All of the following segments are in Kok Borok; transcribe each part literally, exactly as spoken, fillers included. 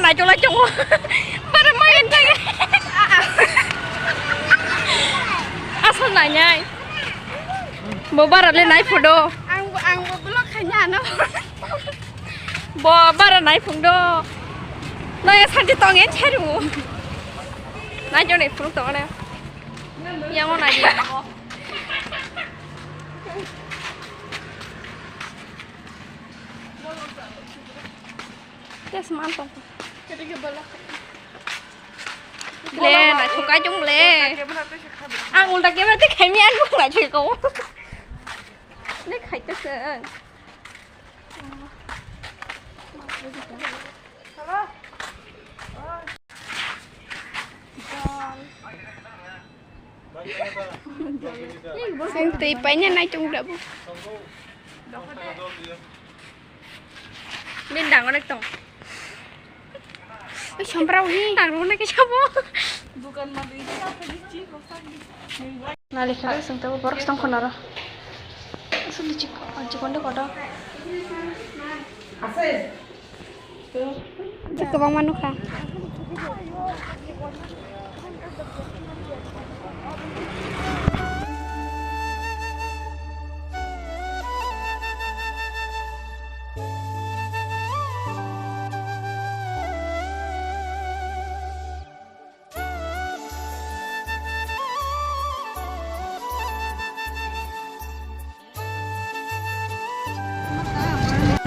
Taichwlai chongo. Bara mayan tang. Asal nanyai. Bo bara le nai phodo. Ang ang bo vlog khanya no. Bo bara nai phungdo. Nai santi tong en cheru. Nai jone phung tong ne. Yang mana dia? Tes mantap. Le, na chuka jung le. Ang ulta camera te khaimi ang nung na chuka. Le khai ta se. Ang twi paina nai tong da bo. Bini dang onek tong. Oi, sombrau hi. Dang onek sabo. Nali kha sing tabo borok tong khonaro. Asli chik, chikon de kodo. Kwbangma nukha.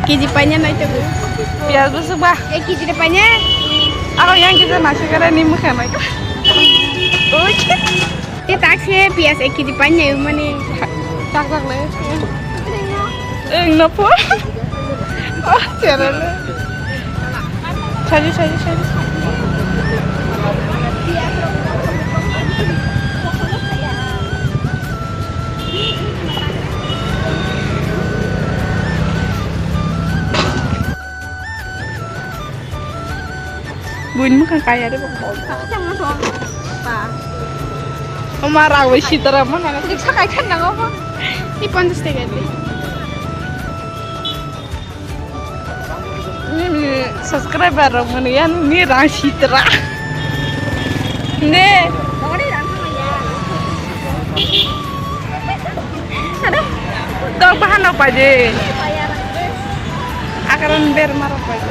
Kg paina nai to. Piyaj bo suba. Ek kg de paina. Ako yang kita nasi kare ni mukha nai. Oi. Te tak se piyaj ek kg paina mani. Tak tak le. Eng no po. Oh, chere le. Chari chari chari. Buin mukha kaya de bokol. Oma rawi sitara mana. Sakai khan nango ma. Ni panjas tega de. Nini subscriber rok mani yan ni rang sitra. Ne. Dok bahan no paje. Akaran ber marok paje.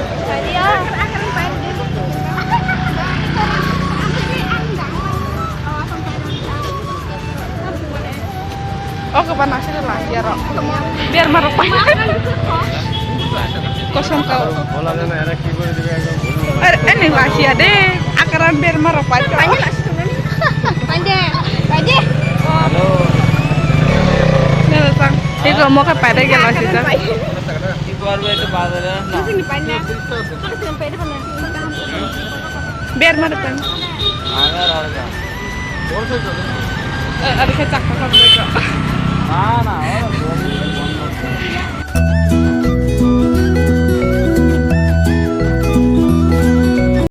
Oke, ba nasi le lagi aro. Biar marok pa. Kosong kau. Are, ini lagi ya deh. Akaran biar marok pa. Pande, pande. Nana sang. Iko mau ke pada ke lagi dah. Biar marok pa. Eh, ada kecak kosong bego.